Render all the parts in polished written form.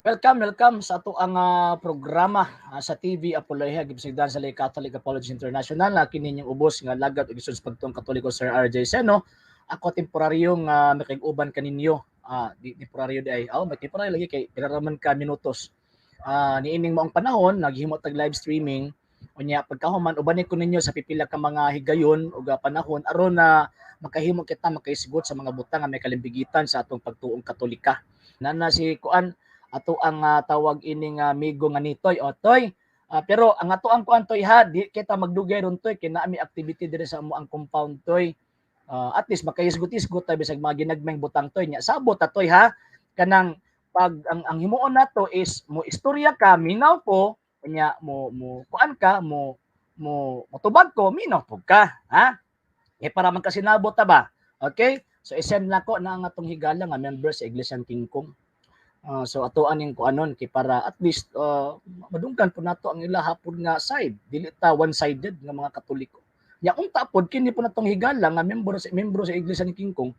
Welcome, welcome sa ato ang programa sa TV Apologia gipasagdan sa Lay Catholic Apologists International na kini inyong ubos nga lagad ug isod sa pagtuong Katoliko, Sir RJ Seno. Ako temporaryo nga makig-uban kaninyo. Di temporaryo di ay. Oh, may temporaryo lagi kay pila ra man ka minutos. Niining maong panahon naghimo tag live streaming, unya pagkahuman ubanin ko ninyo sa pipila ka mga higayon ug panahon aron na makahimo kita makaisgot sa mga butang nga may kalimbigitan sa atong pagtuong Katolika. Nana si kuan ato ang tawag ining amigo nga nitoy o toy. Pero ang ato ang kuan, toy, ha, di kita magdugay ron, toy, kay naa mi activity diri sa amo ang compound, toy. At least makaisgot-isgot ta bisag mga ginagmayng butang, toy. Nya sabot ta, toy, ha, kanang pag ang himuon nato is mo istorya ka, minaw ko, unya mo mo kuan ka, mo mo motubag ko, minaw pud ka, ha, eh para man kasinabot ta ba. Okay, so i-send nako na ang atong higala nga member sa Iglesia King Kong. So ato aning kuanon kay para at least madunggan po nato ang ila hapon nga side, dili ta one-sided nga mga Katoliko. Nya unta pod kini po natong higala nga membro sa Iglesia ni King Kong,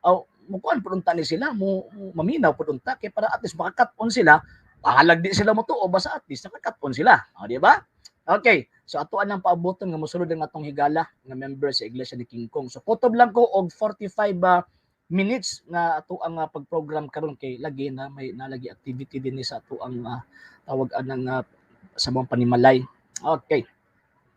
aw mukuan pud unta ni sila, mo maminaw pud unta kay para at least makakat-on sila. Bahalag di sila motuo, basta at least nakakat-on sila. O, di ba? Okay, so ato anang paaboton nga mosulod ang atong higala nga member sa Iglesia ni King Kong. So kutob lang ko og 45 minutes nga ato ang pag-program karon kay lagi na may nalagi activity din ni sa ato ang tawag anang sa mga panimalay. Okay.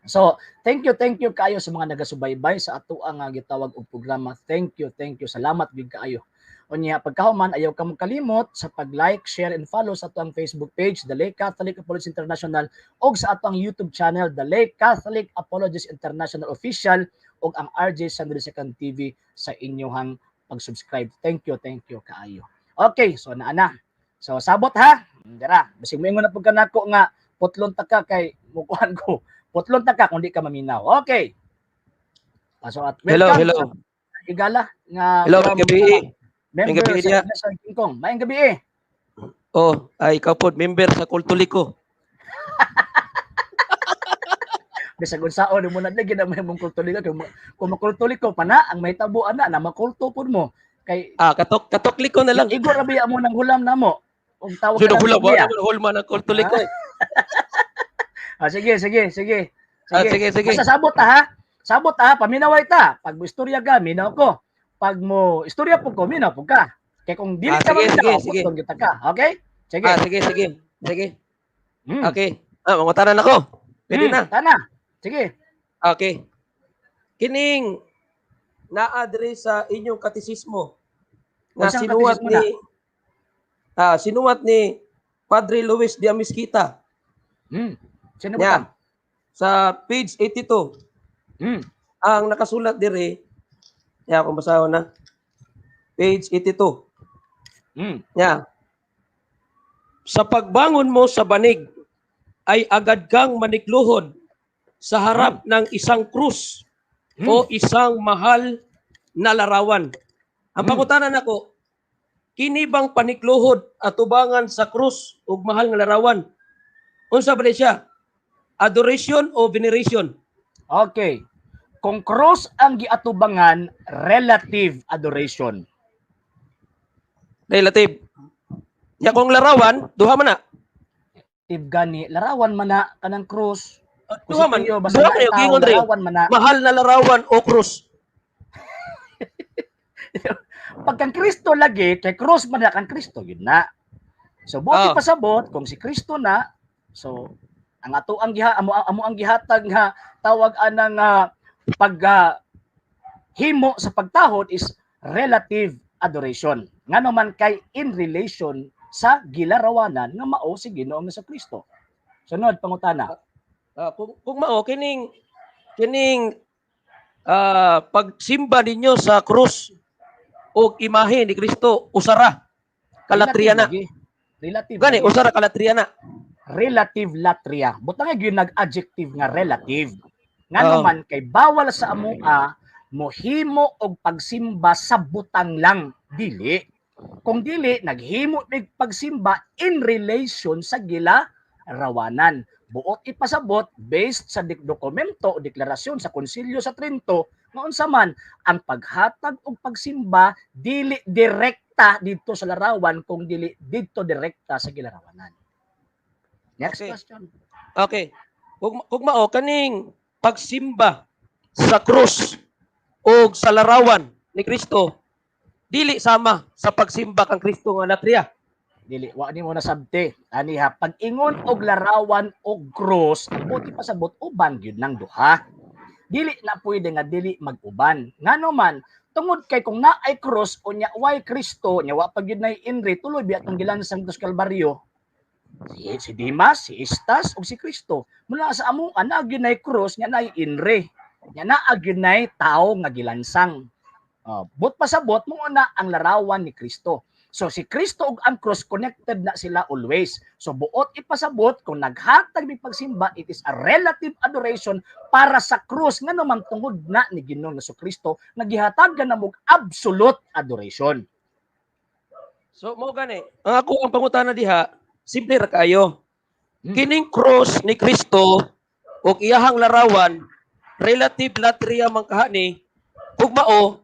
So, thank you kaayo sa mga nagasubaybay sa ato ang gitawag og programa. Thank you, thank you. Salamat gyud kaayo. Unya pagkahuman, ayaw ka mo kalimot sa pag-like, share and follow sa ato ang Facebook page, The Lay Catholic Apologists International, ug sa ato ang YouTube channel, The Lay Catholic Apologists International Official, ug ang RJ Sandro Second TV sa inyong pag-subscribe. Thank you kaayo. Okay, so naa na. So sabot ha. Dira, bisig moingon na pud kanako nga putlon ta ka kay mukuan ko. Putlon ta ka kung di ka maminaw. Okay. So at Hello, welcome hello. sa higala nga Hello, from, gabi. member Maayong gabi sa niya. Iglesia King Kong. Maayong gabi eh. Oh, ay ikaw po, member sa Kultuliko. Bisag unsaon mo na lagi na may mong kultuliko kay kung makultuliko pa na ang mahitabo ana na makulto pud mo kay Ah, katokliko na lang. Igo ra biya mo nang hulam namo. Ug tawag Sino ka hula ng ba? Biblia. Ano hulma ng Kultuliko? Ah, sige, sige, sige. Ah, sige, sige. Basta sabot ta ha. Sabot ta ha, paminaway ta. Pag mo istorya ka, minaw ko. Pag mo istorya po ko, minaw po ka. Kay kung dili Ah, ka sige, maminaw, sige, sige. putlon kita ka. Okay? Sige. Ah, sige, sige. Sige. Mm. Okay. Ah, mangutanan ako. Pwede na. Tana. Sige. Okay. Kining naa diri sa inyong katisismo nga Unsang sinuwat katisismo ni sinuwat ni Padre Luis de Amisquita. Sino Nya, ba? Sa page 82. Ang nakasulat diri, ya kung basahon na. Page 82. Nya. Sa pagbangon mo sa banig ay agad kang manikluhod sa harap ng isang krus o isang mahal na larawan. Ang pangutana nako, kini bang panikluhod atubangan sa krus ug mahal nga larawan? Unsa ba ni siya? Adoration o veneration? Okay. Kung cross ang giatubangan, relative adoration. Relative. Ya kung larawan, duha man na. Relative gani, larawan man na kanang cross. Kung Duha si man. Tio, basta Duha na man yung tao, gingon rin. larawan man na. Mahal na larawan o krus. Pag kang Kristo lagi, kay cross man na kang Kristo, yun na. So buti pasabot kung si Kristo na, so ang ato ang giha amo, amo ang gihatag nga tawag anang pag himo sa pagtahod is relative adoration. Ngano man kay in relation sa gilarawanan nga mao si Ginoong Kristo. Sunod pangutana. Kung mao kining kining pagsimba ninyo sa krus o imahe ni Kristo, usara kalatria na. Relative lagi. Relative. Gani lagi. usara kalatria na. Relative latria. Butang gyud nag-adjective nga relative. Ngano man kay bawal sa amoa mohimo og pagsimba sa butang lang, dili. Kung dili naghimo mig pagsimba in relation sa gila rawanan. Buot ipasabot based sa dokumento o deklarasyon sa Konsilyo sa Trento, Nga unsa man ang paghatag og pagsimba, dili direkta didto sa larawan kung dili didto direkta sa gilarawanan. Next question. Okay. Kung mao kaning pagsimba sa krus o sa larawan ni Kristo, dili sama sa pagsimba kang Kristo nga latria. Dili, wa nimo nasabti. Ani ha, pag-ingon og larawan og krus, ang buot ipasabot, uban gyud nang duha. Dili na pwede nga dili mag-uban. Ngano man, tungod kay kung naay krus unya way Kristo, nya wa pa gyud nay inri, tuloy biya tong gilansang sa Kalbaryo. Si Dimas, si Istas ug si Kristo. Mula sa among ana gyud nay krus nya nay inri. Nya naa gyud nay tawo nga gilansang. But pasabot mo na ang larawan ni Kristo. So si Kristo ug ang cross, connected na sila always. So buot ipasabot, kung naghatag mig pagsimba, it is a relative adoration para sa cross, ngano man, tungod na ni Ginoong Kristo nga gihatagan na mo absolute adoration. So mao gani, ang ako ang pangutana diha, simple ra kayo. Kining cross ni Kristo ug iyahang larawan, relative latria man kahani, ug mao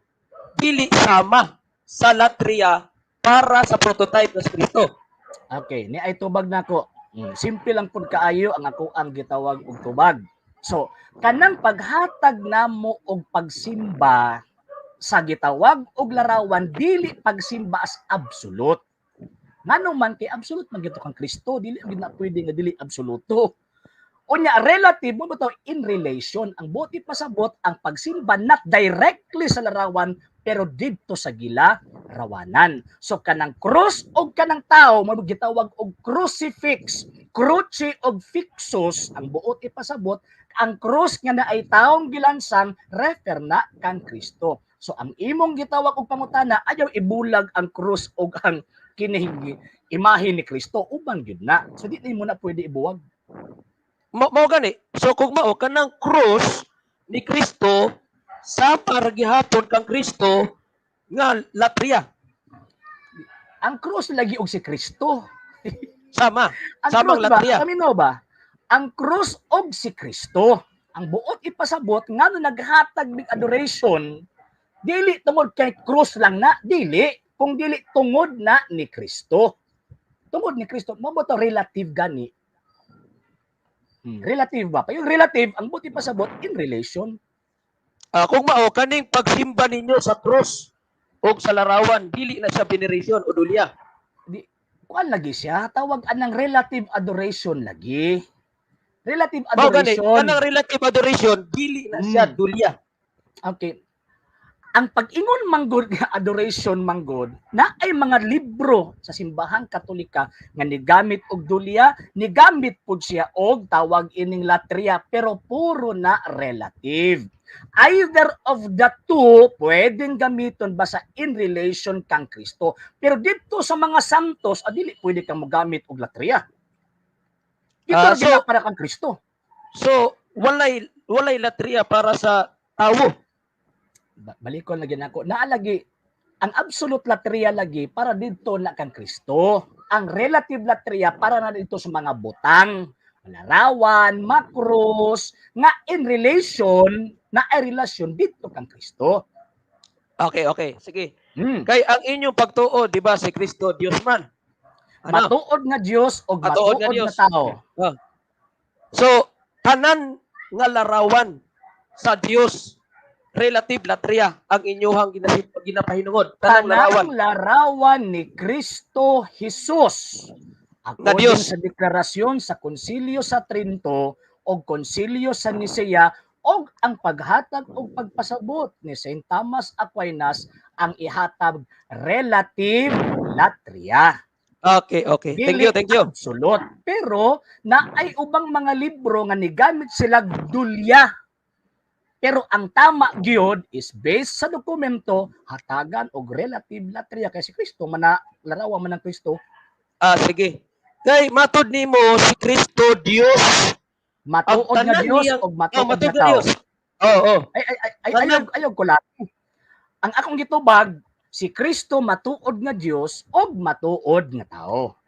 dili sama sa latria para sa prototype na si Kristo. Okay, ni ay tubag nako. Simple lang pud kaayo ang ako ang gitawag og tubag. So, kanang paghatag namo og pagsimba sa gitawag og larawan, dili pagsimba as absolute. Ngano man, kay absolute man gyud kang Kristo, dili gyud na pwede nga dili absoluto. Unya relative mo to in relation. Ang buot ipasabot, ang pagsimba not directly sa larawan pero didto sa gila rawanan. So kanang cross og kanang tao mo gitawag og crucifix, cruce og fixus, ang buot ipasabot, ang cross nga naay taong gilansang, refer na kang Kristo. So ang imong gitawag og pangutana, ayaw ibulag ang cross og ang kining imahe ni Kristo, uban gyud na. So di nimo na pwede ibuwag. Mao gani. So kung mao kanang cross ni Kristo sa para gihapon kang Kristo nga latria. Ang cross lagi og si Kristo. Sama. Ang Samang cross ba? Latria. Kami no ba? Ang cross og si Kristo. Ang buot ipasabot, ngano naghatag mig adoration, dili tungod kay cross lang na, dili, kung dili tungod na ni Kristo. Tungod ni Kristo, mo ba to relative gani? Relative ba? Pa yung relative, ang buot ipasabot, in relation. Kung mao kaning pagsimba ninyo sa cross o sa larawan, dili na siya veneration o dulya. Kuan lagi siya, tawag anang relative adoration lagi. Relative Mao gani, adoration. Kanang relative adoration dili na siya dulya. Okay. Ang pag-ingon manggod nga adoration manggod, na ay mga libro sa Simbahang Katolika nga nigamit og dulya, nigamit pud siya og tawag ining latria, pero puro na relative. Either of the two pwedeng gamiton basta in relation kang Kristo. Pero dito sa mga santos, dili pwede kang mogamit og latria. Dito ra para kang Kristo. So walay latria para sa tawo. Balikon lagi nako. Naalagi ang absolute latria lagi para didto na kang Kristo. Ang relative latria para na dito sa mga butang, larawan, makros, nga in relation na ay relasyon dito kang Kristo. Okay. Sige. Kay ang inyong pagtuo, di ba, si Kristo Dios man. Ano? Matuod nga Dios og Matuod matuod nga nga Dios. Tao. So, tanan nga larawan sa Dios, relative latria ang inyuhang ginapahinungod. Tanang larawan. Tanang larawan ni Kristo Jesus. Nga According Dios. sa deklarasyon sa Konsilyo sa Trento o Konsilyo sa Nicea og ang paghatag og pagpasabot ni Saint Thomas Aquinas, ang ihatag relative latria. Okay. Thank you, Dili thank you. absolute. Pero naay ubang mga libro nga nigamit sila dulya. Pero ang tama gyud is based sa dokumento, hatagan og relative latria kay si Kristo man na larawan man ng Kristo. Sige. Kay matud nimo si Kristo Dios. Matuod Ang nga tanan Dios og Oh, matuod matuod nga nga tao. Dios. Oo. Ay ay ay, ay Tanan- ayaw ko lang. Ang akong gitubag, si Kristo matuod nga Dios og matuod nga tao.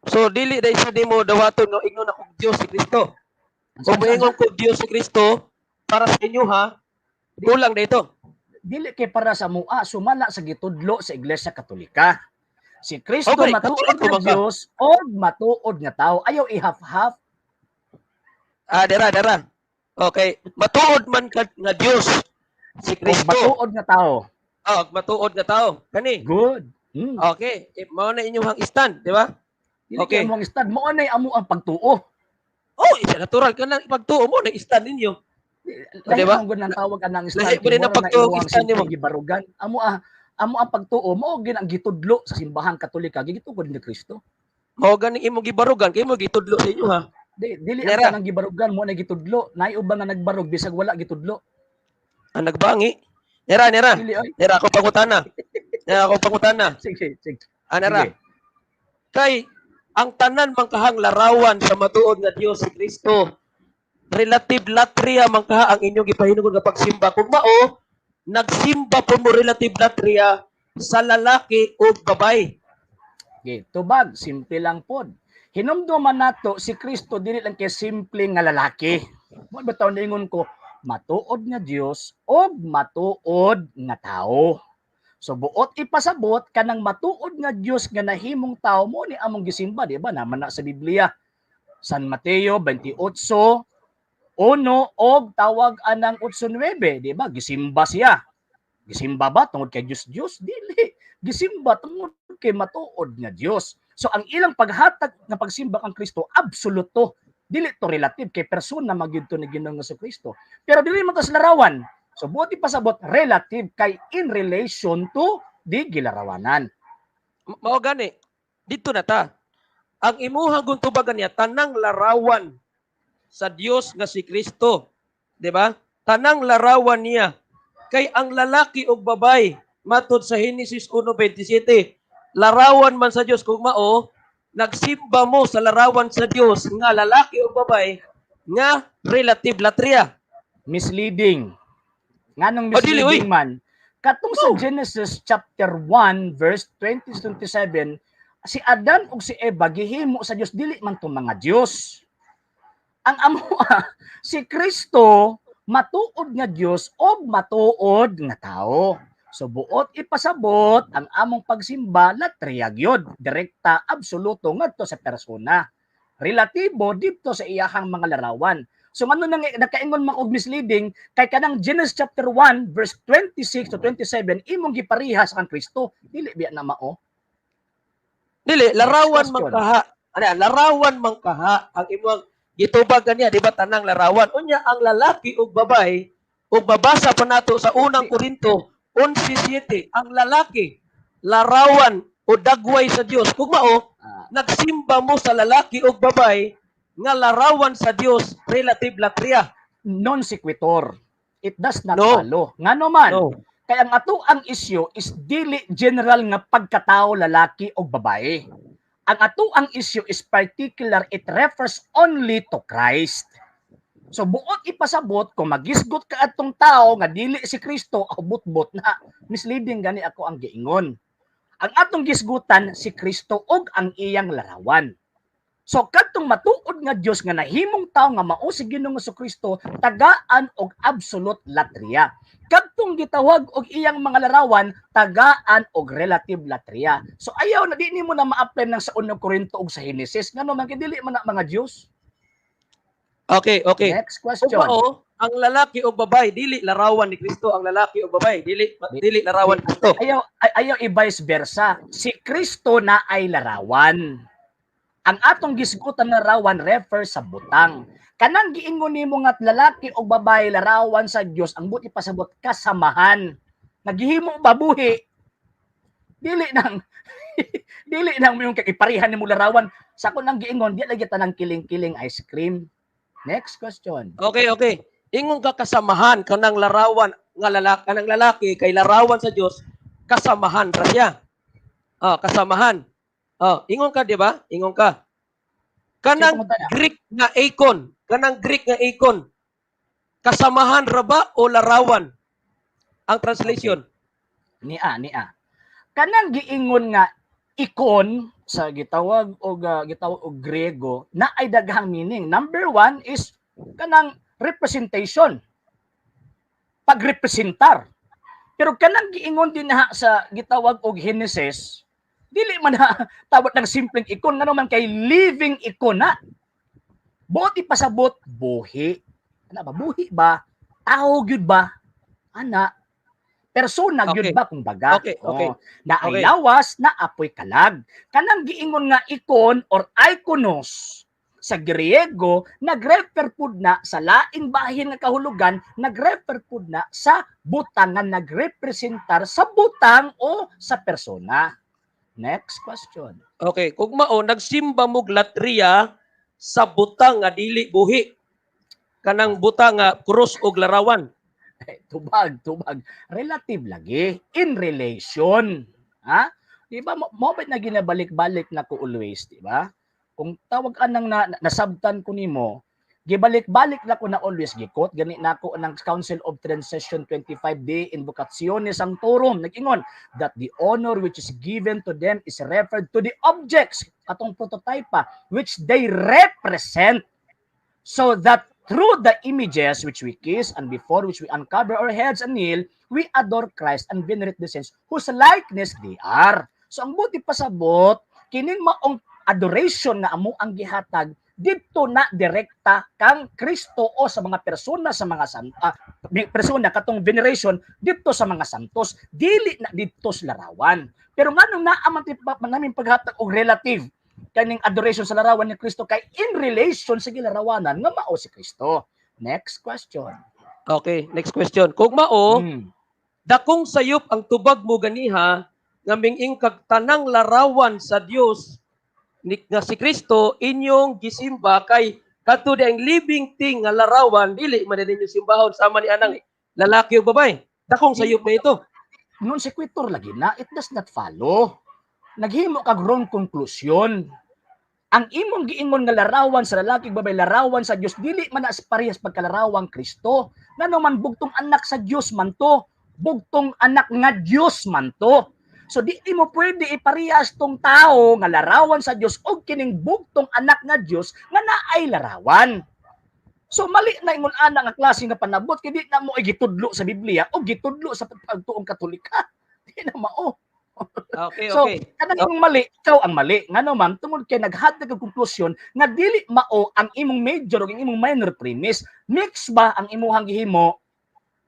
So dili dai sa nimo dawaton nga ingon akong Dios si Kristo. Kung moingon ko Dios si Kristo para sa inyo ha, Kulang dito. Dili kay para sa mua, sumala sa gitudlo sa Iglesia Katolika. Si Kristo Okay, matuod Katoliko nga man ka. Dios o matuod nga tao. Ayaw i-half-half. Ah, dira, dira. Okay, matuod man ka nga Dios si O Kristo. matuod nga tao. Oh, matuod nga tao. Kani. Good. Okay, eh, mao na inyong stand, di ba? Dili Okay. kay among stand. Mao na amo ang pagtuo. Oh, isa natural ka lang ipagtuo mo na stand ninyo. Lahi Di ba? ang gud ng tawag anang stand. Lahi po rin ang Kay mura na pagtuo imuhang stand nimo. simpleng gibarugan. Amo ang pagtuo mao gin ang gitudlo sa simbahang Katolika, gitugod ni Kristo. Mao ganing imong gibarugan kay mo gitudlo sa inyo, ha. Di, dili ang Nera. tanang gibarugan mo na gitudlo. Naay uban nga nagbarog bisag wala gitudlo. Ang nagbangi. Nera, nera. Dili oy. Nera ako pangutana. Nera ako pangutana. Sige, sige. Ah, nera. Sige. Kay ang tanan man kahang larawan sa matuod nga Dios si Kristo. Relative latria man kaha ang inyong gipahinungod nga pagsimba. Kung mao, nagsimba po mo relative latria sa lalaki o babae. Okay, tubag, simple lang pod. Hinumduman nato si Kristo dili lang kay simple nga lalaki. Mo ba taon ingon ko, matuod nga Dios og matuod nga tao. So buot ipasabot kanang matuod nga Dios nga nahimong tao mo ni among gisimba, di ba? Naman na sa Biblia. San Mateo 28:1 og tawag anang 8:9, di ba? Gisimba siya. Gisimba ba tungod kay Dios Dios? Dili. Gisimba tungod kay matuod nga Dios. So ang ilang paghatag nga pagsimba kang Kristo absoluto, dili to relative kay persona magyud to ni Ginoong Kristo. Pero dili man to sa larawan. So buot ipasabot relative kay in relation to di gilarawanan. Mao gani dito na ta. Ang imuha guntubagan niya tanang larawan sa Dios nga si Kristo, di ba? Tanang larawan niya kay ang lalaki ug babae matud sa Genesis 1:27, larawan man sa Dios. Kung mao, nagsimba mo sa larawan sa Dios nga lalaki ug babae nga relative latria. Misleading. Nganong Oh, dili, misleading oy. man? Katong sa Genesis chapter 1 verse 20 to 27, si Adan ug si Eva gihimo sa Dios, dili man to mga Dios. Ang amo si Kristo matuod nga Dios og matuod nga tao. So buot ipasabot ang among pagsimba latria gyud, direkta absoluto ngadto sa persona. Relatibo didto sa iyahang mga larawan. So ngano nang nakaingon man og misleading kay kanang Genesis chapter 1 verse 26 to 27 imong giparehas kang Kristo, dili biya na mao? Dili, larawan Next man question. kaha. Ano, larawan man kaha ang imong gitubag ganiya, di ba, tanang larawan. Unya ang lalaki ug babae, ug babasa pa nato sa Unang Korinto 11:7, ang lalaki larawan o dagway sa Dios. Kung mao, nagsimba mo sa lalaki ug babae nga larawan sa Dios, relative latria. Non sequitur. It does not No. follow. Ngano man? No. Kay ang ato ang issue is dili general nga pagkatao lalaki o babae. Ang ato ang issue is particular, it refers only to Christ. So buot ipasabot kung magisgot ka atong tao nga dili si Kristo, bot-bot na. Misleading gani ako ang giingon. Ang atong gisgutan si Kristo og ang iyang larawan. So kadtong matuod nga Dios nga nahimong tao nga mao si Ginoong Kristo, tagaan og absolute latria. Kadtong gitawag og iyang mga larawan, tagaan og relative latria. So ayaw na di nimo na ma-apply nang sa Unang Korinto og sa Genesis, ngano man kay dili man na mga Dios. Okay. Next Kung question. mao, ang lalaki o babae dili larawan ni Kristo, ang lalaki o babae dili dili larawan ni Kristo. Ayaw i-vice versa. Si Kristo na ay larawan. Ang atong gisgutan na larawan refer sa butang. Kanang giingon nimo nga lalaki o babae larawan sa Dios, ang buti pasabot kasamahan. Naghihimo babuhi. Dili nang dili nang yung kay nimo larawan. Sa akong nang giingon, di lagi tanang kiling-kiling ice cream. Next question. Okay. Ingon ka kasamahan kanang larawan nga lalaki, kanang lalaki kay larawan sa Dios, kasamahan ra siya. Ah, kasamahan. Oh, ingon ka, di ba? Ingon ka. Kanang Sige, pumunta na. Greek nga icon, kanang Greek nga icon. Kasamahan ra ba o larawan? Ang translation. Okay. Nia, nia. Kanang giingon nga ikon sa gitawag og gitawag og Grego na ay daghang meaning. Number one is kanang representation. Pagrepresentar. Pero kanang giingon din na sa gitawag og Genesis, dili man na tawag ng simpleng icon, ngano man kay living icon na. Buot ipasabot buhi. Ana ba, buhi ba? Tao gyud ba? Ana. Persona gyud ba kung baga? Okay. Oh, na ay lawas na apoy kalag. Kanang giingon nga icon or iconos sa Griego, nagrefer pud na sa laing bahin nga kahulugan, nagrefer pud na sa butang nga nagrepresentar sa butang o sa persona. Next question. Okay, kung mao nagsimba mo latria sa butang nga dili buhi. Kanang butang nga krus og larawan. Eh, tubag, tubag. Relative lagi. In relation. Ha? Di ba, mo ba na ginabalik-balik na ko always, di ba? Kung tawag anang na, nasabtan ko nimo, gibalik-balik na ko na always, gikot gani nako ng Council of Trent Session 25 de Invocatione Sanctorum, nag-ingon that the honor which is given to them is referred to the objects, atong prototype pa, which they represent, so that through the images which we kiss and before which we uncover our heads and kneel, we adore Christ and venerate the saints whose likeness they are. So ang buti pasabot, kining maong adoration nga amo ang gihatag didto na direkta kang Kristo o sa mga persona, sa mga persona, katong veneration didto sa mga santos, dili na didto sa larawan. Pero nganong naa man namin paghatag og relative kaning adoration sa larawan ni Kristo, kay in relation sa gilarawanan nga mao si Kristo. Next question. Okay, next question. Kung mao, dakong sayop ang tubag mo ganiha nga minging kag tanang larawan sa Dios ni nga si Kristo inyong gisimba, kay kadto di ang living thing nga larawan dili man ninyo simbahon sama ni anang lalaki o babae. Dakong sayop na ito. Non sequitur lagi na, it does not follow. Naghimo kag wrong conclusion. Ang imong giingon nga larawan sa lalaki ug babae, larawan sa Dios, dili man na parehas pagkalarawang Kristo. Ngano man bugtong anak sa Dios man to, bugtong anak nga Dios man to. So di mo pwede iparehas tong tao nga larawan sa Dios og kining bugtong anak nga Dios nga naay larawan. So mali na ingon ana nga klase nga panabot kay di na mo gitudlo sa Biblia o gitudlo sa pagtuong Katolika. Di na mao. So, kanang imong mali, ikaw ang mali. Ngano man tungod kay naghatag og konklusyon nga dili mao ang imong major ug ang imong minor premise. Mix ba ang imuhang gihimo?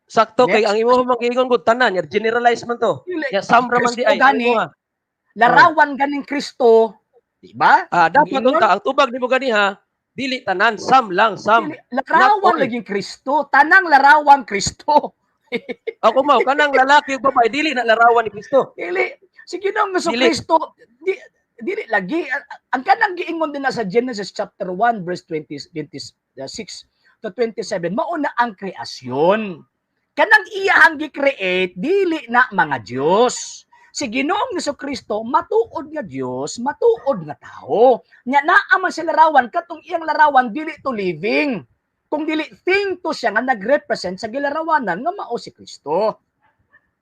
Sakto kay Next. ang imong magiingon gud tanan, generalize man to. Dili. Ya sam ra man di Kristo ay gani. ang imuha. Larawan ganing Kristo, di ba? Ah, dapat Ang ingon- unta ang tubag nimo ganiha dili tanan, sam lang, sam. Dili, larawan Not all. laging Kristo, tanang larawan Kristo. Ako mao kanang lalaki ug babae dili na larawan ni Kristo. Dili si Ginoong Dili. Kristo di, dili lagi ang kanang giingon din na sa Genesis chapter 1 verse 20, 26 to 27, mao na ang kreasyon. Kanang iyahang gi-create dili na mga Dios. Si Ginoong Kristo matuod nga Dios, matuod nga tao. Nya naa man sa larawan, katong iyang larawan dili to living. Kung dili thing to siya nga nagrepresent sa gilarawanan nga mao si Kristo.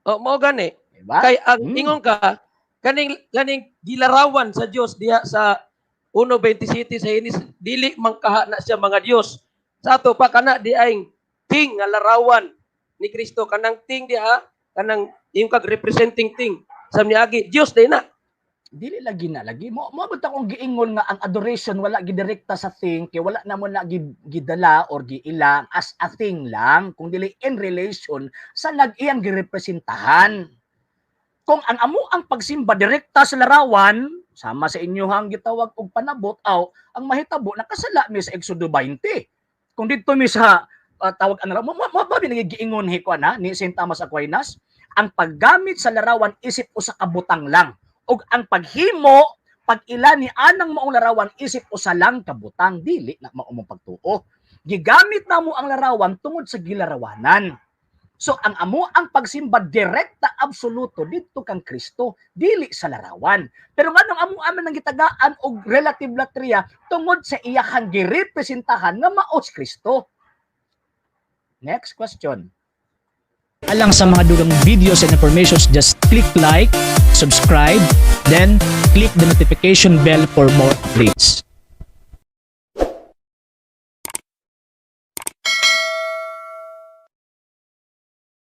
Oh, mao gani. Diba? Kay ang ingon ka kaning kaning gilarawan sa Dios diha sa 1:27 sa Genesis, dili man kaha na siya mga Dios. Sa ato pa kana di ay thing nga larawan ni Kristo, kanang thing diha, kanang imong kag representing thing sa niagi Dios day na. Dili lagi na lagi mo mo akong giingon nga ang adoration wala gidirekta sa thing kay wala na mo na gidala or giila as a thing lang, kung dili in relation sa nag-iyang girepresentahan. Kung ang amo ang pagsimba direkta sa larawan, sama sa inyohang gitawag og panabot, aw ang mahitabo nakasala mi sa Exodo 20. Kung didto mi sa tawag ang mo mo ba giingon hi ko na ni Saint Thomas Aquinas, ang paggamit sa larawan isip usa ka butang lang ug ang paghimo pag-ila ni anang maong larawan isip usa lang ka butang, dili na mao mong pagtuo. Gigamit na mo ang larawan tungod sa gilarawanan. So ang amo ang pagsimba direkta absoluto didto kang Kristo, dili sa larawan. Pero nganong amo aman ang gitagaan og relative latria tungod sa iyahang girepresentahan nga mao si Kristo. Next question. Alang sa mga dugang videos and informations, just click like, subscribe, then click the notification bell for more updates.